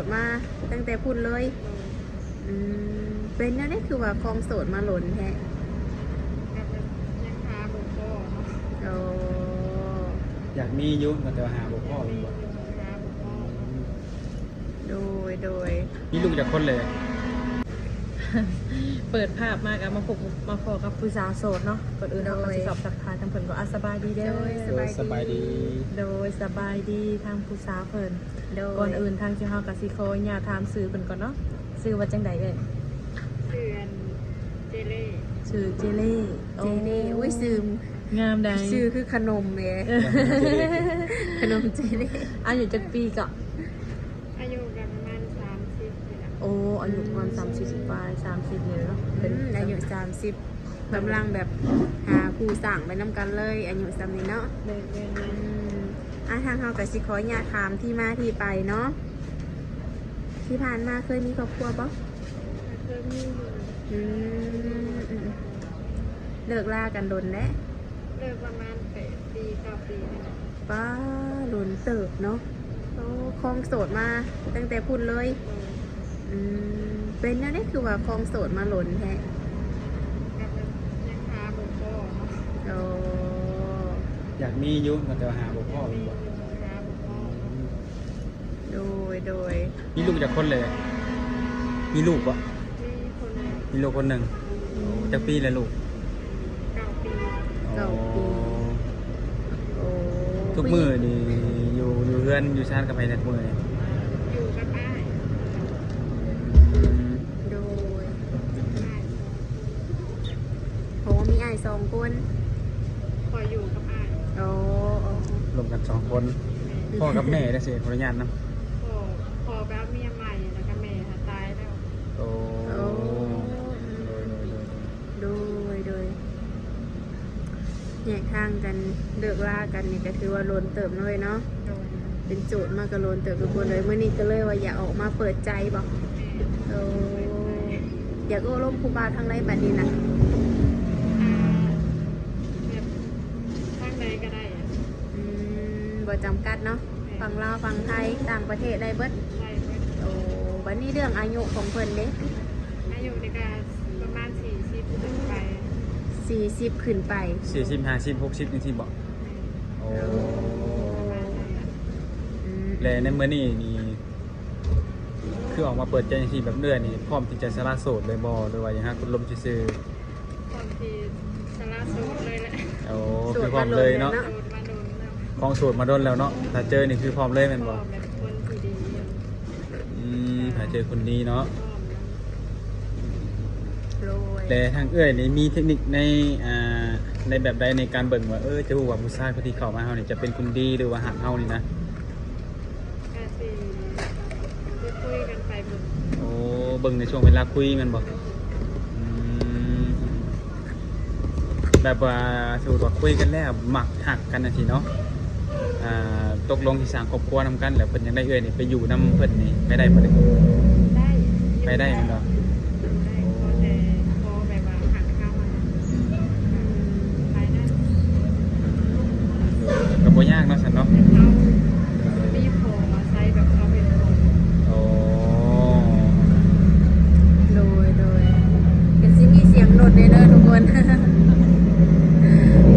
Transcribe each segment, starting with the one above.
ດມາຕັ້ງແຕ່ພຸ້ນເລີຍ. ໂດຍ. ອືມ ເປັນແນວໃດຄືວ່າຄອງໂສດມາດົນແທ້? ແບບຍັງຫາບໍ່ພໍເນາະ. ໂອ້ ຢາກມີຢູ່ ແຕ່ວ່າຫາບໍ່ພໍແມ່ນບໍ່? ຫາບໍ່ພໍ. ອືມ ໂດຍ ໂດຍ. ມີລູກຈັກຄົນແລ້ວ? ເປີດພາບມາກໍມາພົບມາພໍ້ກັບຜູ້ສາວໂສດເນາະ. ກ່ອນອື່ນເຮົາກໍ ໂດຍ ຊິສອບທັກທາຍທາງເພິ່ນກ່ອນ. ອາ ສະບາຍດີເດີ. ໂດຍ ສະບາຍດີ. ໂດຍ ສະບາຍດີ ສະບາຍດີທາງຜູ້ສາວເພິ່ນ. ໂດຍ. ກ່ອນອື່ນທາງທີ່ເຮົາກໍຊິຂໍອະນຸຍາດຖາມຊື່ເພິ່ນກ່ອນເນາະ. ຊື່ວ່າຈັ່ງໃດເອີຍ? ຊື່ອັນ ເຈເລ. ຊື່ເຈເລ. ເຈເລ. ໂອ້ ໂອ້ຍ ຊື່ງາມໃດ໋. ຊື່ຄືຂະໜົມເດ້. ຂະໜົມເຈເລ. ອາຍຸຈັກປີເກາະ? ອາຍຸກໍປະມານສາມສິບນີ້ລະ. ໂອ້ ອາຍຸປະມານສາມສິບປາຍ ສາມສິບນີ້ເນາະ. ອືມ ເປັນ ອາຍຸສາມສິບ ກຳລັງແບບຫາຄູ່ສ້າງໄປນຳກັນເລີຍ ອາຍຸສ່ຳນີ້ເນາະ. ແມ່ນໆໆ. ອືມ ອ່າ ທາງເຮົາກໍຊິຂໍອະນຸຍາດຖາມທີ່ມາທີ່ໄປເນາະ. ທີ່ຜ່ານມາເຄີຍມີຄອບຄົວບໍ່? ເຄີຍມີຢູ່. ອືມ ອືມ ເລີກລາກັນດົນແລ້ວ? ເລີກປະມານແປດປີ ເກົ້າປີນີ້ແຫຼະ. ປ້າ ດົນເຕີບເນາະ. ໂອ້ ຄອງໂສດມາຕັ້ງແຕ່ພຸ້ນເລີຍ. ໂດຍ. ອືມ ເປັນແນວໃດຄືວ່າຄອງໂສດມາດົນແທ້? ກໍຍັງຫາບໍ່ພໍເນາະ. ໂອ້ ຢາກມີຢູ່ ແຕ່ວ່າຫາບໍ່ພໍແມ່ນບໍ່? ຫາບໍ່ພໍ. ອືມ ໂດຍ ໂດຍ. ມີລູກຈັກຄົນແລ້ວ? ມີລູກບໍ່? ມີຄົນໜຶ່ງ. ມີລູກຄົນໜຶ່ງ. ໂອ້ ຈັກປີແລ້ວລູກ? ເກົ້າປີ. ເກົ້າປີ. ໂອ້ ໂອ້ ທຸກມື້ນີ້ຢູ່ ຢູ່ເຮືອນຢູ່ຊານກັບໃຜແດ່ທຸກມື້ນີ້? ຢູ່ກັບອ້າຍ. ອືມ ໂດຍ. ໂອ້ ມີອ້າຍສອງຄົນ. ຂ້ອຍຢູ່ກັບອ້າຍ. ໂອ້ ໂອ້ ໂອ້ ລວມກັນສອງຄົນ. ແມ່ນ. ພໍ່ກັບແມ່ໄດ້ຊິ ຂໍອະນຸຍາດນຳ. ພໍ່ ພໍ່ໄປເອົາເມຍໃໝ່ ແລ້ວກໍແມ່ຫາຕາຍແລ້ວ. ໂອ້ ໂອ້ ໂດຍ ໂດຍ ໂດຍ ໂດຍ. ແຍກທາງກັນ ເລີກລາກັນນີ້ກໍຖືວ່າດົນເຕີບເນາະເອີຍເນາະ. ໂດຍ. ເປັນໂສດມາກໍດົນເຕີບທຸກຄົນເລີຍ. ມື້ນີ້ກໍເລີຍວ່າຢາກອອກມາເປີດໃຈບໍ່? ແມ່ນ. ໂອ້ ເປີດໃຈ. ຢາກໂອ້ລົມຜູ້ບ່າວທາງໃດບັດນີ້ນະ? ອ່າ ແບບທາງໃດກໍໄດ້. ອືມ ບໍ່ຈຳກັດເນາະ. ແມ່ນ. ຝັ່ງລາວ ຝັ່ງໄທ ຕ່າງປະເທດໄດ້ເບິດ? ໄດ້ເບິດ. ໂອ້ ບັດນີ້ເລື່ອງອາຍຸຂອງເພິ່ນເດ? ອາຍຸນີ້ກໍປະມານສີ່ສິບຂຶ້ນໄປ. ສີ່ສິບຂຶ້ນໄປ. ສີ່ສິບ ຫ້າສິບ ຫົກສິບ ຈັ່ງຊີ້ບໍ? ແມ່ນ. ໂອ້ ປະມານນັ້ນແຫຼະ. ອືມ ແລະ ໃນມື້ນີ້ນີ້ ຄືອອກມາເປີດໃຈຈັ່ງຊີ້ ແບບເອື້ອຍນີ້ ພ້ອມທີ່ຈະສະຫຼະໂສດເລີຍບໍ່ ຫຼືວ່າຍັງຫາຄົນລົມຊື່ໆ? ພ້ອມທີ່ສະຫຼະໂສດເລີຍແຫຼະ. ໂອ້ ຄືພ້ອມເລີຍເນາະ. ໂສດມາດົນແລ້ວ. ຄອງໂສດມາດົນແລ້ວເນາະ. ຖ້າເຈີນີ້ຄືພ້ອມເລີຍແມ່ນບໍ່? ພ້ອມແບບຄົນທີ່ດີ. ອືມ ຖ້າເຈີຄົນດີເນາະ. ພ້ອມແລ້ວ. ໂດຍ. ແຕ່ທາງເອື້ອຍນີ້ມີເທັກນິກໃນ ອ່າ ໃນແບບໃດໃນການເບິ່ງວ່າ ເອີ ຈະຮູ້ວ່າຜູ້ຊາຍຄົນທີ່ເຂົ້າມາເຮົານີ້ຈະເປັນຄົນດີ ຫຼືວ່າຮັກເຮົານີ້ນະ? ກະຊິໄດ້ຄຸຍກັນໄປເບິ່ງ. ໂອ້ ເບິ່ງໃນຊ່ວງເວລາຄຸຍແມ່ນບໍ່? ອືມ ແບບວ່າສົມມຸດວ່າຄຸຍກັນແລ້ວມັກຮັກກັນຈັ່ງຊີ້ເນາະ, ອ່າ ຕົກລົງຊິສ້າງຄອບຄົວນຳກັນ ແລ້ວເພິ່ນຢາກໄດ້ເອື້ອຍນີ້ໄປຢູ່ນຳເພິ່ນນີ້ ໄປໄດ້ບໍ່ເດ? ໄດ້. ໄປໄດ້ແມ່ນບໍ່? ໄດ້ ຂໍແຕ່ ຂໍແບບວ່າຮັກເຮົາຫັ້ນນະ. ອືມ ອືມ ໄປໄດ້. ກໍບໍ່ຍາກເນາະ ຊັ້ນເນາະ. ແຕ່ເຮົາມີພໍ່ອາໄສແບບເຮົາເປັນຄົນ. ໂອ້ ໂດຍ ໂດຍ. ກໍຊິມີສຽງລົດແດ່ເດີທຸກຄົນ.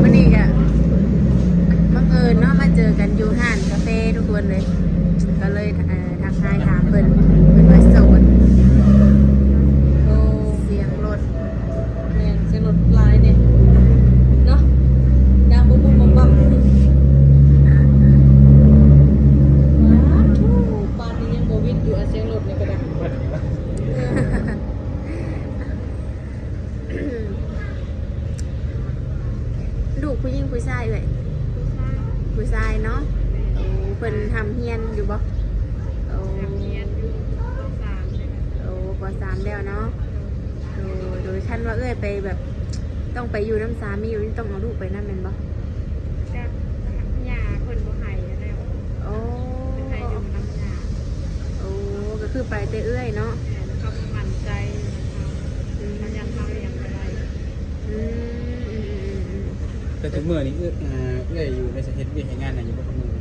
ມື້ນີ້ກໍບັງເອີນເນາະ ມາເຈີກັນຢູ່ຮ້ານກາເຟທຸກຄົນເລີຍ ກໍເລີຍ ເອີ ທັກທາຍຖາມເພິ່ນ ເພິ່ນວ່າໂສດ. ໂອ້ ສຽງລົດ. ແມ່ນ ສຽງລົດຫຼາຍເດ້ເນາະ ດັງບຸ້ມໆບັ້ມໆ. ປານນີ້ຍັງບໍ່ວິດຢູ່ ອາ ສຽງລົດນີ້ກໍໄດ້. ລູກຜູ້ຍິງຜູ້ຊາຍເອື້ອຍ? ຜູ້ຊາຍ. ຜູ້ຊາຍເນາະ. ໂອ້ ເພິ່ນຮ່ຳຮຽນຢູ່ບໍ່? ໂອ້ ຮ່ຳຮຽນຢູ່ ປໍສາມແລ້ວ. ໂອ້ ປໍສາມແລ້ວເນາະ. ໂດຍ ໂດຍ. ຄັນວ່າເອື້ອຍໄປແບບ ຕ້ອງໄປຢູ່ນຳສາມີຢູ່ນີ້ ຕ້ອງເອົາລູກໄປນຳແມ່ນບໍ່? ກໍຍ່າເພິ່ນບໍ່ໃຫ້ແລ້ວ. ໂອ້ ເພິ່ນໃຫ້ຢູ່ນຳຍ່າ. ໂອ້ ກໍຄືໄປແຕ່ເອື້ອຍເນາະ. ແມ່ນ ເຂົາບໍ່ໝັ້ນໃຈ. ອືມ ເຂົາຢ້ານເຮົາລ້ຽງບໍ່ໄດ້. ອືມ ອືມ ອືມ ອືມ. ແຕ່ທຸກມື້ນີ້ເອື້ອຍ ເອື້ອຍຢູ່ໃນ ເຮັດວຽກເຮັດງານຫຍັງຢູ່ບໍ່ທຸກມື້? ມີ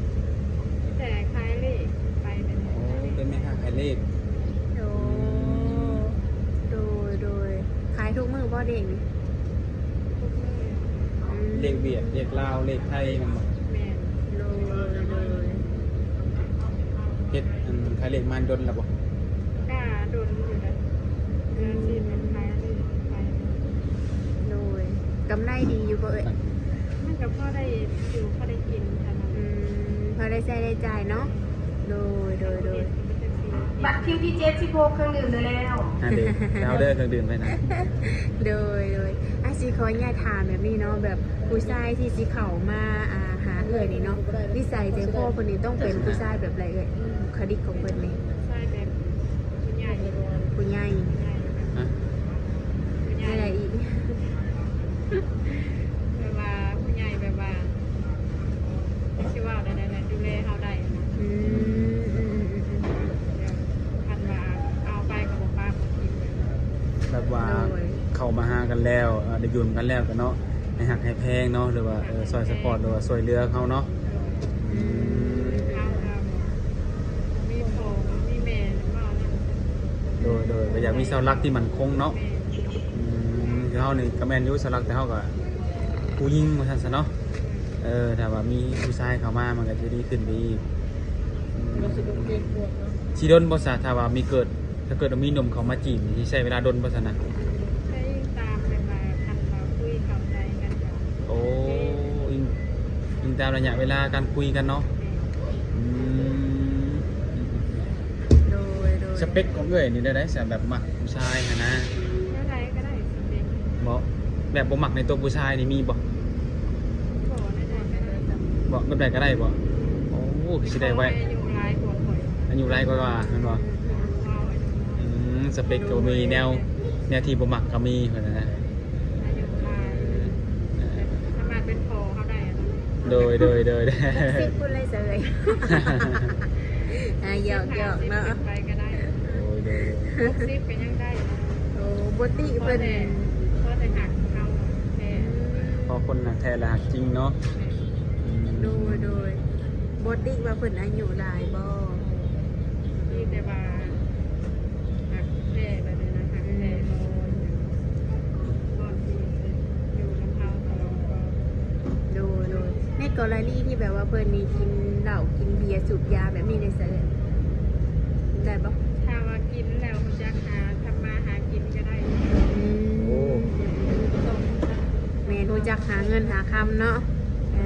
ແຕ່ຂາຍເລກໄປແບບນີ້. ໂອ້ ເປັນແມ່ຄ້າຂາຍ ເລກ ໂອ້ ໂດຍ ໂດຍ ຂາຍທຸກມື້ບໍ່ເລກນີ້? ທຸກມື້. ອືມ ເລກຫວຽດ ເລກລາວ ເລກໄທແມ່ນບໍ່? ແມ່ນ. ໂດຍ ໂດຍ ເຮັດ ອັນ ຂາຍເລກມາດົນແລ້ວບໍ່? ກະດົນຢູ່ນະ ອືມ ອາຊີບຂາຍເລກຂາຍ. ໂດຍ ກຳໄລດີຢູ່ບໍ່ເອີຍ? ມັນກະພໍໄດ້ຢູ່ ພໍໄດ້ກິນເທົ່ານັ້ນ. ອືມ ພໍໄດ້ໃຊ້ໄດ້ຈ່າຍເນາະ. ໂດຍ ໂດຍ ໂດຍ. ບັດຄິວທີເຈັດສິບຫົກ ເຄື່ອງດື່ມໄດ້ແລ້ວ. ອັນເດ້ ເອົາເດີ ເຄື່ອງດື່ມໄປນະ. ໂດຍ ໂດຍ. ອາ ຊິຂໍອະນຸຍາດຖາມແບບນີ້ເນາະ ແບບຜູ້ຊາຍທີ່ຊິເຂົ້າມາ ອາ ຫາເອື້ອຍນີ້ເນາະ ນິໄສໃຈຄໍເພິ່ນນີ້ຕ້ອງເປັນຜູ້ຊາຍແບບໃດເອື້ອຍ? ບຸກຄະລິກຂອງເພິ່ນນີ້ ຜູ້ຊາຍແບບຜູ້ໃຫຍ່ ຜູ້ໃຫຍ່ ຮະ? ຜູ້ໃຫຍ່ ແບບວ່າຜູ້ໃຫຍ່ ແບບວ່າ ຊິເວົ້າໄດ້ ໄດ້ ໄດ້ ດູແລເຮົາໄດ້ນະ. ອືມ ອືມ ອືມ ອືມ ແບບ ຄັນວ່າເອົາໄປກໍບໍ່ປາກບໍ່ຖິ້ມ ແບບວ່າ ໂດຍ ເຂົ້າມາຫາກັນແລ້ວ ເອີ ໄດ້ຢູ່ນຳກັນແລ້ວກໍເນາະ ໃຫ້ຮັກໃຫ້ແພງເນາະ ຫຼືວ່າ ເອີ ຊ່ອຍຊັບພອດ ຫຼືວ່າຊ່ວຍເຫຼືອເຮົາເນາະ. ອືມ ເຮົາກໍມີພໍ່ມີແມ່ນຳເຮົານະ. ໂດຍ ໂດຍ ກໍຢາກມີເສົາຫຼັກທີ່ໝັ້ນຄົງເນາະ. ແມ່ນ. ອືມ ຄືເຮົານີ້ກໍແມ່ນຢູ່ ເສົາຫຼັກ ແຕ່ເຮົາກໍຜູ້ຍິງວ່າຊັ້ນຊະເນາະ. ເອີ ຖ້າວ່າມີຜູ້ຊາຍເຂົ້າມາ ມັນກໍຈະດີຂຶ້ນໄປອີກ. ອືມ ມັນຊິດົນເກັບບວກເນາະ. ຊິດົນບໍ່ຊະ ຖ້າວ່າມີເກີດ ຖ້າເກີດວ່າມີໜຸ່ມເຂົ້າມາຈີບນີ້ ຊິໃຊ້ເວລາດົນບໍ່ຊັ້ນນະ? ກໍອີງຕາມແບບວ່າ ຄັນວ່າຄຸຍເຂົ້າໃຈກັນກໍ ໂອ້ ອີງ ອີງຕາມໄລຍະເວລາການຄຸຍກັນເນາະ. ແມ່ນ. ອືມ ໂດຍ ໂດຍ. ສະເປັກຂອງເອື້ອຍນີ້ແນວໃດຊະ ແບບມັກຜູ້ຊາຍຫັ້ນນະ? ແນວໃດກໍໄດ້ ສະເປັກ. ບໍ່ ແບບບໍ່ມັກໃນຕົວຜູ້ຊາຍນີ້ມີບໍ່? ບໍ່ ແນວໃດກໍໄດ້. ບໍ່ ແບບໃດກໍໄດ້ບໍ່? ໂອ້ ຄືຊິໄດ້ໄວ. ຂໍໃຫ້ອາຍຸຫຼາຍກວ່າຂ້ອຍ ອາຍຸຫຼາຍກວ່າແມ່ນບໍ່? ອືມ ສະເປັກກໍມີ ແນວ ແນວທີ່ບໍ່ມັກກໍມີເພິ່ນນະ. ອາຍຸຫຼາຍ ເອີ ສາມາດເປັນພໍ່ເຮົາໄດ້ນະ. ໂດຍ ໂດຍ ໂດຍ. ຫົກສິບພຸ້ນເລີຍເຊີຍ. ອ່າ ຫຍອກໆເນາະ ໄປກໍໄດ້. ໂດຍ ໂດຍ ຫົກສິບກໍຍັງໄດ້. ໂອ້ ບໍ່ຕິເພິ່ນ ພໍແຕ່ຮັກເຮົາແທ້ ພໍຄົນຮັກແທ້ ແລະ ຮັກຈິງເນາະ. ແມ່ນ. ອືມ ໂດຍ ໂດຍ. ບໍ່ຕິວ່າເພິ່ນອາຍຸຫຼາຍບໍ່? ມີແຕ່ວ່າຮັກແທ້ແບບນີ້ນະ ຮັກແທ້ບໍ່ ອືມ ກ່ອນທີ່ຈະຢູ່ນຳເຮົາຕະຫຼອດກໍ. ໂດຍ ໂດຍ. ໃນກໍລະນີທີ່ແບບວ່າເພິ່ນນີ້ກິນເຫຼົ້າ ກິນເບຍ ສູບຢາແບບນີ້ໄດ້ຊະ ໄດ້ບໍ່? ຖ້າວ່າກິນແລ້ວຮູ້ຈັກຫາທຳມາຫາກິນກໍໄດ້. ອືມ ໂອ້ ແມ່ນ ຮູ້ຈັກຫາເງິນຫາຄຳເນາະ. ເອີ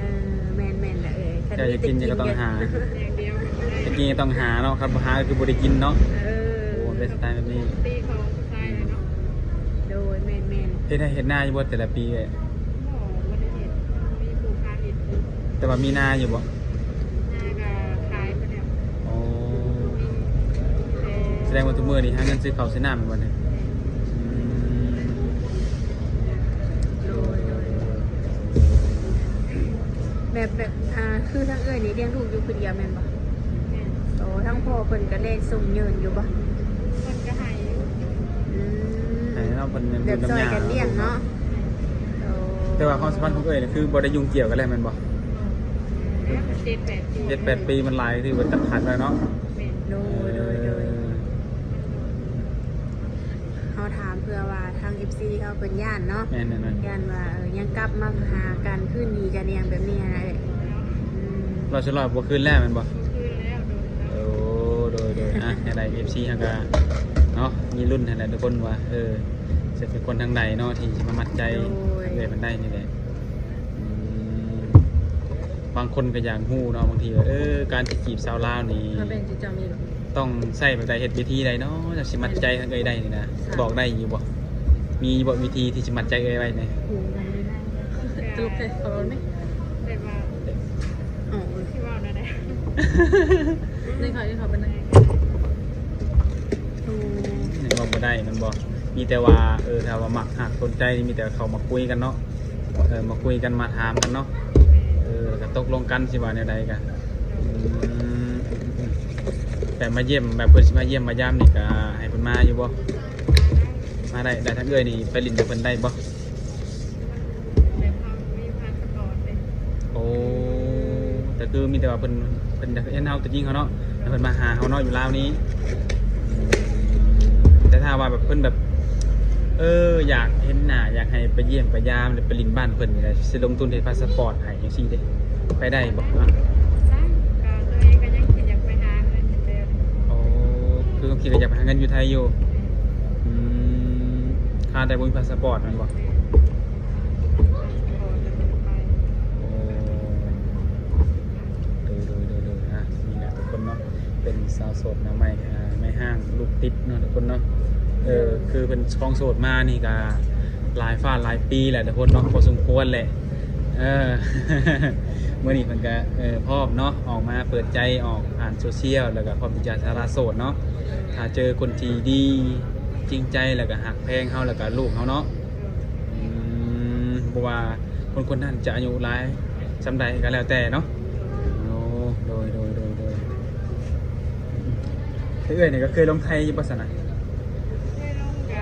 ແມ່ນໆ ລະເອີຍ ຄັນ ເຈົ້າຢາກກິນຫຍັງກໍຕ້ອງຫາ ຢ່າງດຽວກໍບໍ່ໄດ້ ຢາກກິນກໍຕ້ອງຫາເນາະ ຄັນບໍ່ຫາກໍຄືບໍ່ໄດ້ກິນເນາະ. ເອີ ໂອ້ ເປັນສະໄຕແບບນີ້ ປົກກະຕິຂອງຜູ້ຊາຍເນາະ. ໂດຍ ແມ່ນໆ. ເຮັດໄຮ່ເຮັດນາຢູ່ບໍ່ແຕ່ລະປີເອີຍ? ບໍ່ ບໍ່ໄດ້ເຮັດ ມີຜູ້ພາເຮັດຢູ່ ແຕ່ວ່າມີນາຢູ່ບໍ່? ນາກໍຂາຍໄປແລ້ວ. ໂອ້ ມີແຕ່ ສະແດງວ່າທຸກມື້ນີ້ຫາເງິນຊື້ເຂົ້າຊື້ນ້ຳແມ່ນບໍ່ນີ້? ແມ່ນ. ອືມ ໂດຍ ໂດຍ ໂດຍ. ແບບ ແບບ ອ່າ ຄືທາງເອື້ອຍນີ້ລ້ຽງລູກຢູ່ຜູ້ດຽວແມ່ນບໍ່? ແມ່ນ. ໂອ້ ທາງພໍ່ເພິ່ນກໍແລ່ນສົ່ງເຍີນຢູ່ບໍ່? ເພິ່ນກໍໃຫ້ຢູ່. ອືມ ໃຫ້ເນາະ ເພິ່ນຍັງ ແບບຊ່ອຍກັນລ້ຽງເນາະ. ໂອ້ ແຕ່ວ່າຄວາມສຳພັນຂອງເອື້ອຍນີ້ຄືບໍ່ໄດ້ຫຍຸ້ງກ່ຽວກັນແລ້ວແມ່ນບໍ່? ເຈັດແປດປີ ເຈັດແປດປີ ມັນຫຼາຍ ຖືວ່າຕັດຂາດແລ້ວເນາະ. ແມ່ນ. ໂດຍ ໂດຍ ໂດຍ. ເອີ ເຮົາຖາມເພື່ອວ່າທາງເອັຟຊີເຮົາເພິ່ນຢ້ານເນາະ. ແມ່ນໆໆ. ຢ້ານວ່າ ເອີ ຍັງກັບມາຫາກັນຄືນດີກັນອີ່ຫຍັງແບບນີ້ຫັ້ນນະເອີຍ. ອືມ ຮ້ອຍສ່ວນຮ້ອຍບໍ່ຄືນແລ້ວແມ່ນບໍ່? ບໍ່ຄືນແລ້ວ ໂດນແລ້ວ. ໂອ້ ໂດຍໆ. ອ່ະ ແນວໃດເອັຟຊີເຮົາກໍເນາະ ມີລຸ້ນຫັ້ນແຫຼະທຸກຄົນວ່າ ເອີ ຈະເປັນຄົນທາງໃດເນາະ ທີ່ຊິມາມັດໃຈ ໂດຍ ເອື້ອຍເພິ່ນໄດ້ນີ້ແຫຼະ. ອືມ ບາງຄົນກໍຢາກຮູ້ເນາະ ບາງທີວ່າ ເອີ ການທີ່ຈີບສາວລາວນີ້ ມາແບ່ງຊິເຈົ້າມີບໍ່? ຕ້ອງໃຊ້ແບບໃດ ເຮັດວິທີໃດເນາະ ຈັ່ງຊິມັດໃຈທາງເອື້ອຍໄດ້ນີ້ນະ. ບອກໄດ້ຢູ່ບໍ່? ມີບໍ່ວິທີທີ່ຊິມັດໃຈເອື້ອຍໄວ້ນີ້? ຕະຫຼົກແທ້ ເຂົາເວົ້າໄດ້. ແບບວ່າ ອໍ ຊິເວົ້າແນວໃດ? ເລື່ອງເຂົາ ເລື່ອງເຂົາເປັນຫຍັງ? ໂອ້ ຍັງເວົ້າບໍ່ໄດ້ແມ່ນບໍ່? ມີແຕ່ວ່າ ເອີ ຖ້າວ່າມັກຮັກສົນໃຈ ມີແຕ່ເຂົ້າມາຄຸຍກັນເນາະ. ເອີ ມາຄຸຍກັນ ມາຖາມກັນເນາະ. ເອີ ແລ້ວກໍຕົກລົງກັນ ຊິວ່າແນວໃດກະ. ອືມ ແບບມາຢ້ຽມ ແບບເພິ່ນຊິມາຢ້ຽມມາຢາມນີ້ ກະໃຫ້ເພິ່ນມາຢູ່ບໍ່? ມາໄດ້. ແລ້ວທາງເອື້ອຍນີ້ໄປຫຼິ້ນກັບເພິ່ນໄດ້ບໍ່? ແບບເຮົາມີພາສະປອດເດ້. ໂອ້ ແຕ່ຄືມີແຕ່ວ່າເພິ່ນ ເພິ່ນຢາກເຫັນເຮົາຕົວຈິງເຮົາເນາະ ແລ້ວເພິ່ນມາຫາເຮົາເນາະ ຢູ່ລາວນີ້. ແບບ ເອີ ຢາກເຫັນໜ້າ ຢາກໃຫ້ໄປຢ້ຽມໄປຢາມ ໄປຫຼິ້ນບ້ານເພິ່ນ ຊິລົງທຶນເຮັດພາສະປອດໃຫ້ຈັ່ງຊີ້ເດ້ ໄປໄດ້ບໍ່? ໄດ້ ກໍຕົວເອງກໍຍັງຄິດຢາກໄປຫາເງິນຢູ່ແລ້ວ. ໂອ້ ຄືຄວາມຄິດກໍຢາກໄປຫາເງິນຢູ່ໄທຢູ່. ອືມ ຫາແຕ່ບໍ່ມີພາສະປອດແມ່ນບໍ່? ແມ່ນ ພາສະປອດຍັງບໍ່ໄປ. ໂອ້ ໂດຍໆໆໆ ອ່ະ ນີ້ແຫຼະທຸກຄົນເນາະ ເປັນສາວໂສດໜ້າໃໝ່ ອ່າ ແມ່ຮ້າງລູກຕິດເນາະທຸກຄົນເນາະ. ເອີ ຄືເພິ່ນຄອງໂສດມານີ້ກະຫຼາຍຟ້າຫຼາຍປີແຫຼະທຸກຄົນເນາະ ພໍສົມຄວນແຫຼະ. ເອີ ມື້ນີ້ເພິ່ນກະ ເອີ ພ້ອມເນາະ ອອກມາເປີດໃຈ ອອກຜ່ານໂຊຊຽວ ແລ້ວກະພ້ອມທີ່ຈະສະຫຼະໂສດເນາະ ຖ້າເຈີຄົນທີ່ດີ ຈິງໃຈ ແລ້ວກະຮັກແພງເຮົາ ແລ້ວກະລູກເຮົາເນາະ. ອືມ ບໍ່ວ່າ ຄົນຄົນນັ້ນຈະອາຍຸຫຼາຍສ່ຳໃດກໍແລ້ວແຕ່ເນາະ. ໂອ້ ໂດຍໆໆໆ ເອື້ອຍນີ້ກໍເຄີຍລົງໄທຢູ່ບໍ່ຊັ້ນນະ? ເຄີຍລົງກໍ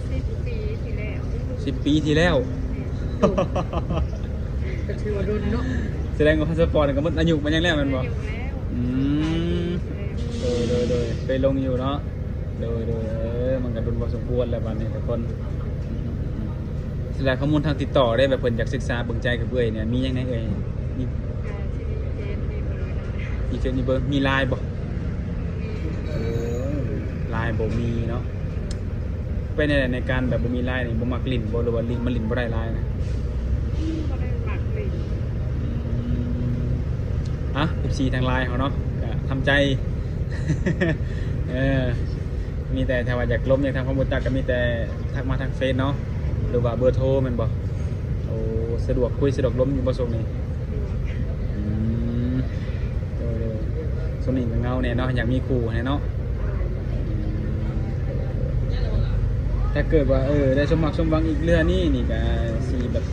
ສິບປີທີ່ແລ້ວ. ສິບປີທີ່ແລ້ວ ແມ່ນ ກໍຖືວ່າດົນເນາະ. ສະແດງວ່າພາສະປອດກໍໝົດອາຍຸມັນຫຍັງແລ້ວແມ່ນບໍ່? ໝົດອາຍຸແລ້ວ. ອືມ ຫຼາຍປີແລ້ວ. ໂດຍໆໆ ເຄີຍລົງຢູ່ເນາະ. ໂດຍໆ ເອີ ມັນກໍດົນພໍສົມຄວນແລ້ວບັດນີ້ທຸກຄົນ. ແລ້ວຂໍ້ມູນທາງຕິດຕໍ່ເດ້ ແບບເພິ່ນຢາກສຶກສາເບິ່ງໃຈກັບເອື້ອຍນີ້ ມີຫຍັງແດ່ເອື້ອຍ? ມີ ກໍຊິມີເຟສ ມີເບີ ມີເຟສ ມີເບີ ມີລາຍບໍ່? ບໍ່ມີ. ໂອ້ ລາຍບໍ່ມີເນາະ. ເປັນແນວໃດໃນການແບບບໍ່ມີລາຍນີ້ ບໍ່ມັກຫຼິ້ນບໍ່ ຫຼືວ່າຫຼິ້ນ ມັນຫຼິ້ນບໍ່ໄດ້ລາຍນະ? ບໍ່ໄດ້ມັກຫຼິ້ນ. ອືມ ອ່ະ ເອັຟຊີ ທາງລາຍເຮົາເນາະ ກໍທຳໃຈ ເອີ ມີແຕ່ຖ້າວ່າຢາກລົມ ຢາກທຳຄວາມຮູ້ຈັກ ກໍມີແຕ່ທັກມາທາງເຟສເນາະ ຫຼືວ່າເບີໂທແມ່ນບໍ່? ໂອ້ ສະດວກຄຸຍ ສະດວກລົມຢູ່ບໍ່ຊ່ວງນີ້? ອືມ ໂດຍໆ ຊ່ວງນີ້ກໍເຫງົາແດ່ເນາະ ຢາກມີຄູ່ແດ່ເນາະ. ອືມ ຖ້າເກີດວ່າ ເອີ ໄດ້ສົມຫວັງສົມຫວັງອີກເທື່ອນີ້ ນີ້ກໍຊິແບບ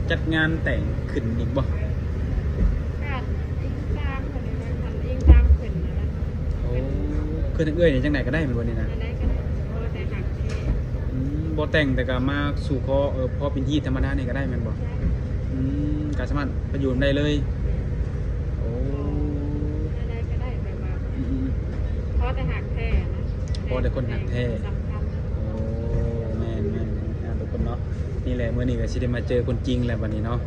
ຈັດງານແຕ່ງຂຶ້ນອີກບໍ່? ກໍອີງຕາມເພິ່ນນະ ຄັນອີງຕາມເພິ່ນນະ. ໂອ້ ຄືທາງເອື້ອຍນີ້ຈັ່ງໃດກໍໄດ້ແມ່ນບໍ່ນີ້ນະ? ຈັ່ງໃດກໍໄດ້ ຂໍແຕ່ຮັກແທ້. ອືມ ບໍ່ແຕ່ງແຕ່ກໍມາສູ່ຂໍ ເອີ ພໍເປັນຮີດທຳມະດານີ້ກໍໄດ້ແມ່ນບໍ່? ໄດ້. ອືມ ກໍສາມາດໄປຢູ່ນຳໄດ້ເລີຍ. ແມ່ນ. ໂອ້ ແນວໃດກໍໄດ້ ແບບວ່າ ອືມໆ ຂໍແຕ່ຮັກແທ້ນະ ຂໍແຕ່ຄົນຮັກແທ້. ສຳຄັນ. ໂອ້ ແມ່ນໆໆ ທຸກຄົນເນາະ. ນີ້ແຫຼະ ມື້ນີ້ກໍຊິໄດ້ມາເຈີຄົນຈິງແລ້ວບັດນີ້ເນາະ.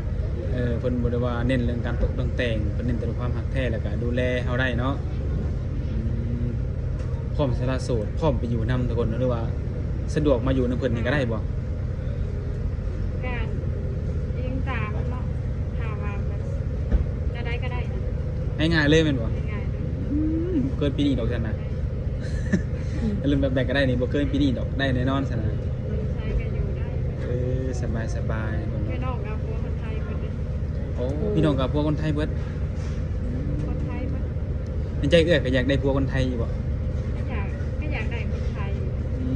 ເອີ ເພິ່ນບໍ່ໄດ້ວ່າເນັ້ນເລື່ອງການຕົກເລື່ອງແຕ່ງ ເພິ່ນເນັ້ນແຕ່ຄວາມຮັກແທ້ ແລ້ວກໍດູແລເຮົາໄດ້ເນາະ. ອືມ ພ້ອມສະຫຼະໂສດ ພ້ອມໄປຢູ່ນຳທຸກຄົນ ຫຼືວ່າສະດວກມາຢູ່ນຳເພິ່ນນີ້ກໍໄດ້ບໍ່? ການອີງຕາມເນາະ ຖ້າວ່າແບບແນວໃດກໍໄດ້ນະ. ງ່າຍໆເລີຍແມ່ນບໍ່? ງ່າຍໆເລີຍ. ອືມ ບໍ່ເກີນປີນີ້ດອກຊັ້ນນະ. ອາລົມແບບໃດກໍໄດ້ນີ້ ບໍ່ເກີນປີນີ້ດອກ ໄດ້ແນ່ນອນຊັ້ນນະ. ຢູ່ໃສກໍຢູ່ໄດ້. ເອີ ສະບາຍໆ ພີ່ນ້ອງກໍຜົວຄົນໄທເບິດເດ້. ໂອ້ ພີ່ນ້ອງກໍຜົວຄົນໄທເບິດ. ຄົນໄທເບິດ. ໃນໃຈເອື້ອຍກໍຢາກໄດ້ຜົວຄົນໄທຢູ່ບໍ່? ກໍຢາກ ກໍຢາກໄດ້ຄົນໄທຢູ່. ອື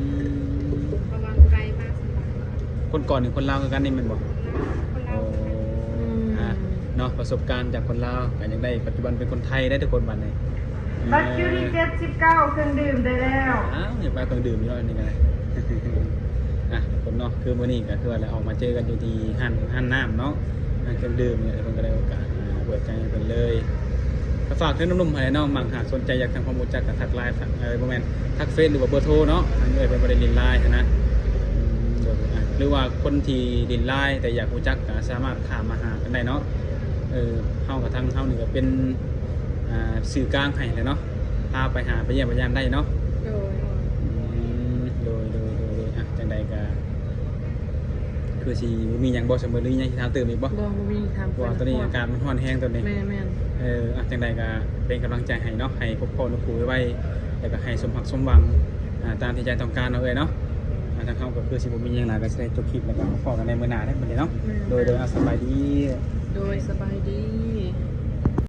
ມ ເພາະວ່າໄກມາສະບາຍ. ຄົນກ່ອນນີ້ຄົນລາວຄືກັນນີ້ແມ່ນບໍ່? ຄົນລາວ ຄົນລາວຄືກັນ. ໂອ້ ອືມ ອ່ະ ເນາະ ປະສົບການຈາກຄົນລາວກໍຢາກໄດ້ ປັດຈຸບັນເປັນຄົນໄທໄດ້ທຸກຄົນບັດນີ້. ບັດຄິວທີເຈັດສິບເກົ້າ ເຄື່ອງດື່ມໄດ້ແລ້ວ. ອ້າວ ຢາກໄປເຄື່ອງດື່ມຢູ່ເນາະ ອັນນີ້ກໍໄດ້. ອ່ະ ທຸກຄົນເນາະ ຄືມື້ນີ້ກໍຄືວ່າໄດ້ອອກມາເຈີກັນຢູ່ທີ່ຮ້ານ ຮ້ານນ້ຳເນາະ ຮ້ານເຄື່ອງດື່ມນີ້ ເພິ່ນກໍໄດ້ໂອກາດ ອ່າ ເປີດໃຈໃຫ້ເພິ່ນເລີຍ. ກໍຝາກເຖິງໜຸ່ມໆ ຫັ້ນແຫຼະເນາະ ມັກຫາກສົນໃຈຢາກທຳຄວາມຮູ້ຈັກ ກໍທັກລາຍ ເອີ ບໍ່ແມ່ນ ທັກເຟສ ຫຼືວ່າເບີໂທເນາະ. ທາງເອື້ອຍເພິ່ນບໍ່ໄດ້ຫຼິ້ນລາຍຫັ້ນນະ. ອືມ ໂດຍ ອ່າ ຫຼືວ່າຄົນທີ່ຫຼິ້ນລາຍແຕ່ຢາກຮູ້ຈັກ ກໍສາມາດຖາມມາຫາກັນໄດ້ເນາະ. ເອີ ເຮົາກັບທາງເຮົານີ້ກໍເປັນ ອ່າ ສື່ກາງໃຫ້ແຫຼະເນາະ ພາໄປຫາໄປຢ້ຽມໄປຢາມໄດ້ເນາະ. ໂດຍ ອືມ ໂດຍໆໆໆ ອ່ະ ຈັ່ງໃດກໍຄືຊິບໍ່ມີຫຍັງບໍ່ ສະເໝີ ຫຼືຍັງຊິຖາມຕື່ມອີກບໍ່? ບໍ່ ບໍ່ມີຖາມ. ເພາະວ່າຕອນນີ້ອາກາດມັນຮ້ອນແຮງຕອນນີ້. ແມ່ນໆ ເອີ ອ່ະ ຈັ່ງໃດກໍເປັນກຳລັງໃຈໃຫ້ເນາະ ໃຫ້ພົບພໍ້ນົກຄູໄວໆ ແລ້ວກໍໃຫ້ສົມຫວັງສົມຫວັງ ອ່າ ຕາມທີ່ໃຈຕ້ອງການເນາະເອື້ອຍເນາະ. ອ່າ ທາງເຮົາກໍຄືຊິບໍ່ມີຫຍັງຫຼາຍ ກໍຊິໄດ້ຈົບຄລິບ ແລ້ວກໍພໍ້ກັນໃນມື້ໜ້າເດ້ບັດນີ້ເນາະ. ໂດຍໆ ອ່າ ສະບາຍດີ. ໂດຍ ສະບາຍດີ.